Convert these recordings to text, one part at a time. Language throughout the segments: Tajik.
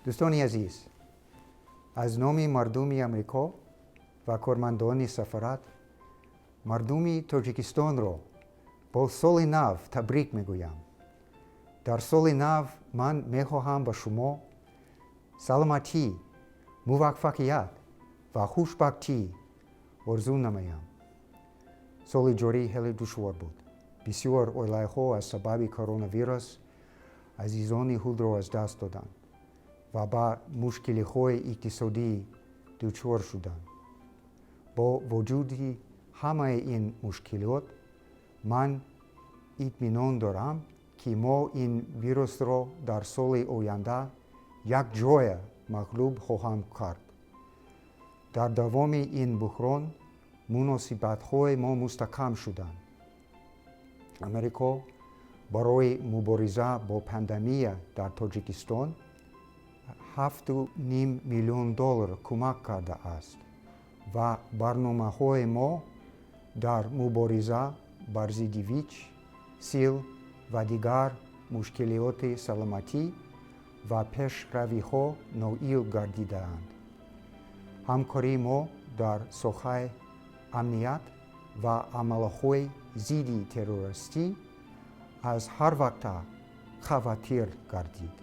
Дӯстони азиз, аз номи мардуми Амрико ва кормандони сафорат мардуми Тоҷикистонро бо соли нав табрик мегӯям. Дар соли нав ман мехоҳам ба шумо саломатӣ, муваффақият ва хушбахтӣ орзу намоям. Соли ҷорӣ хеле душвор буд. Бисёр оилаҳо аз сабаби коронавирус азизони худро аз даст доданд ва ба мушкилиҳои иқтисодӣ дучор шуданд. Бо вуҷуди ҳамаи ин мушкилот ман итминон дорам, ки мо ин вирусро дар соли оянда якҷоя мағлуб хоҳем кард. Дар давоми ин буҳрон муносибатҳои мо мустаҳкам шуданд. Амрико барои мубориза бо пандемия дар Тоҷикистон 7,5 миллион доллар кӯмак кардааст ва барномаҳои мо дар мубориза бар зидди ВИЧ, сил ва дигар мушкилиоти саломатӣ ба пешравиҳо ноил гардидаанд. Ҳамкории мо дар соҳаи амният ва амалҳои зидди террористӣ аз ҳар вақта қавитар гардид.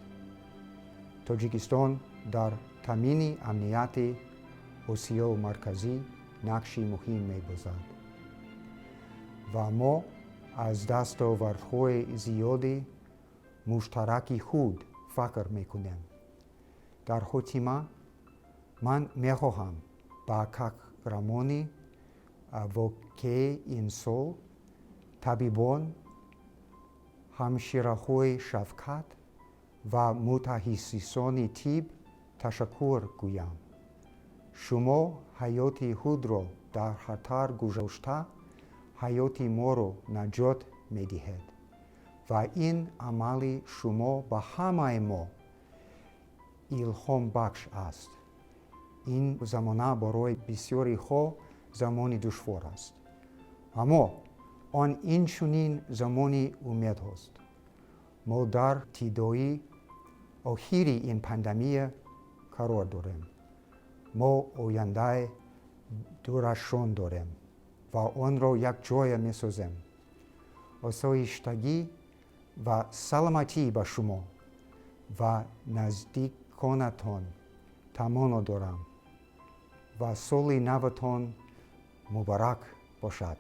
Тоҷикистон дар таъмини амнияти Осиёи Марказӣ нақши муҳим мебозад ва мо аз дастовардҳои зиёди муштараки худ фахр мекунем. Дар хотима ман мехоҳам ба қаҳрамони воқеии ин сол, табибон, ҳамшираҳои шафқат ва мутахассисони тиб ташаккур гӯям. Шумо ҳаёти худро дар хатар гузошта, ҳаёти моро наҷот медиҳед ва ин амали шумо ба ҳамаи мо илҳомбахш аст. Ин замона барои бисёриҳо замони душвор аст, аммо он инчунин замони умедҳост. Мо дар ибтидои охири ин пандемия қарор дорем. Мо ояндаи дурахшон дорем ва онро якҷоя месозем. Осоиштагӣ ва саломатӣ ба шумо ва наздиконатон таманно дорам ва соли наватон муборак бошад.